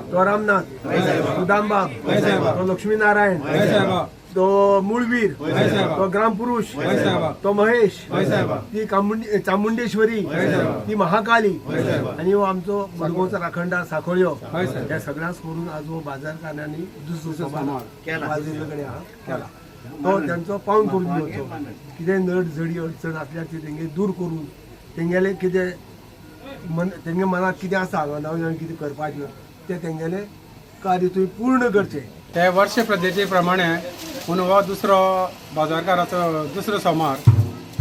तो रामनाथ, सुदामबाब, तो लक्ष्मीनारायण, तो मूळवीर, तो ग्रामपुरुष, तो महेश, ती चामुंडेश्वरी, ती महाकाली आनी हो आमचो मडगांवचो राखणदार साखळ्यो. ह्या सगळ्यांक करून आज हो बाजारखान्यांनी दुसरो सोमार वाजयल्ले कडेन हा केला. तो तेंचो पावन करून घेवचो. कितें नड झडी अडचण आसल्यार ती तेंगे दूर करून तेंगेले कितें मन तेंगे मनात कितें आसा हांगा नवें नवें कितें करपाचें तें तेंगेलें कार्य तुवें पूर्ण करचें. ते वर्ष पद्दती प्रमाणे पूण हो दुसरो बाजारकाराचो दुसरो सोमार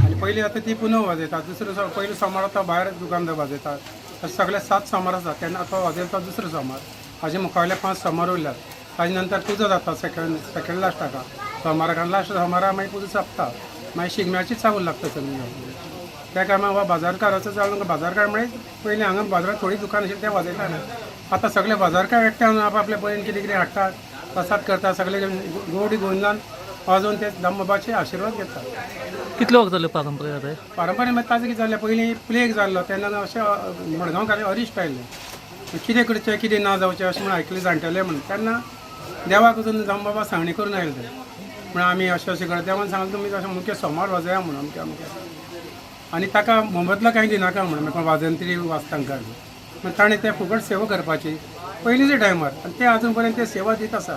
आनी पयलीं जाता ती पुनव वाजयतात. दुसरो पयलो सोमार तो भायर दुकानदार वाजयतात. अशे सगळे 7 सोमार आसा. तेन्ना तो वाजयता तो दुसरो सोमार. हाजे मुखावयले 5 सोमार उरल्यात. ताजे नंतर पुजा जाता सेकंड लास्ट हाका सोमाराक आनी लास्ट सोमारा मागीर पुजा सोंपता. मागीर शिगम्याची चावल लागता सगळी. त्या कारणान हो बाजारकाराचो जालो. बाजारकार म्हळ्यार पयलीं हांगा बाजारांत थोडीं दुकानां आशिल्लीं ते वाजयताले. आतां सगळे बाजारकार एकठांय आपआपले परीन कितें कितें हाडटात, प्रसाद करतात, सगळे गोडी गोंदान वाजोवन ते दामबाबाचे आशिर्वाद घेतात. कितले वखद जाल्यो पारंपरीक आतां? पारंपरीक मागीर ताजें कितें जालें, पयलीं प्लेग जाल्लो तेन्ना अशें मडगांवकार अरिश्ट आयलें. कितें करचें कितें ना जावचें अशें म्हूण आयकलें जाणटेले म्हूण. तेन्ना देवाक वचून दामबाबा सांगणी करून आयले ते म्हण आमी अशें अशें करता. देवान सांगलें तुमी अशें मुख्य सोमार वाजया म्हूण अमकें अमकें आनी ताका मोबदला कांय दिनाका म्हूण म्हाका वाजंत्री वाजतांकां. मागीर ताणें तें फुकट सेवा करपाची पयलींच्या टायमार आनी ते आजून पर्यंत ते सेवा दीत आसा.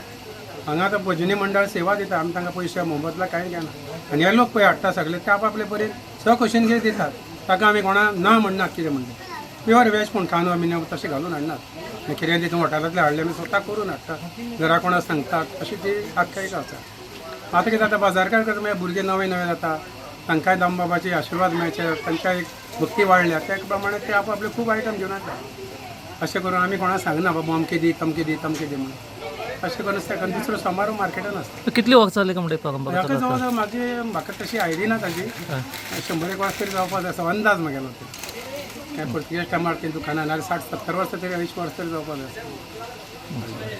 हांगा आतां भजनी मंडळ सेवा दिता. आमी तांकां पयशे मोबदला कांय घेना. आनी हे लोक पळय हाडटा सगळे ते आपआपले परीन सखुशीन कितें दितात. ताका आमी कोणा ना म्हणनात. कितें म्हणटा प्युअर वेज पूण कांदो आमी तशें घालून हाडनात. कितें तितून हॉटेलांतलें हाडलें आमी स्वता करून हाडटा. घरा कोणाक सांगतात अशी ती आख्यायिका आसा. आतां कितें जाता बाजारकार करता मागीर भुरगे नवे नवे जाता तांकांय दामबाबाचे आशिर्वाद मेळचे, तांकां एक भक्ती वाडल्या त्या प्रमाणे ते आपआपले खूब आयटम घेवन येता. अशें करून आमी कोणाक सांगना बाबा अमकें दी तमकें दी तमकें दी म्हणून. अशें करून सेकंड दुसरो सोमार मार्केटान आसता. कितली वखद जाली काय म्हणटा पारंपरीक? म्हाका जवळ जवळ म्हाजी म्हाका तशी आयडिया ना ताजी. 100 एक वर्स तरी जावपाक जाय असो अंदाज म्हगेलो. ते काय पुर्तुगेज टायमार ती दुकानां नाल्यार 60-70 वर्सां तरी 80 वर्सां तरी जावपाक जाय.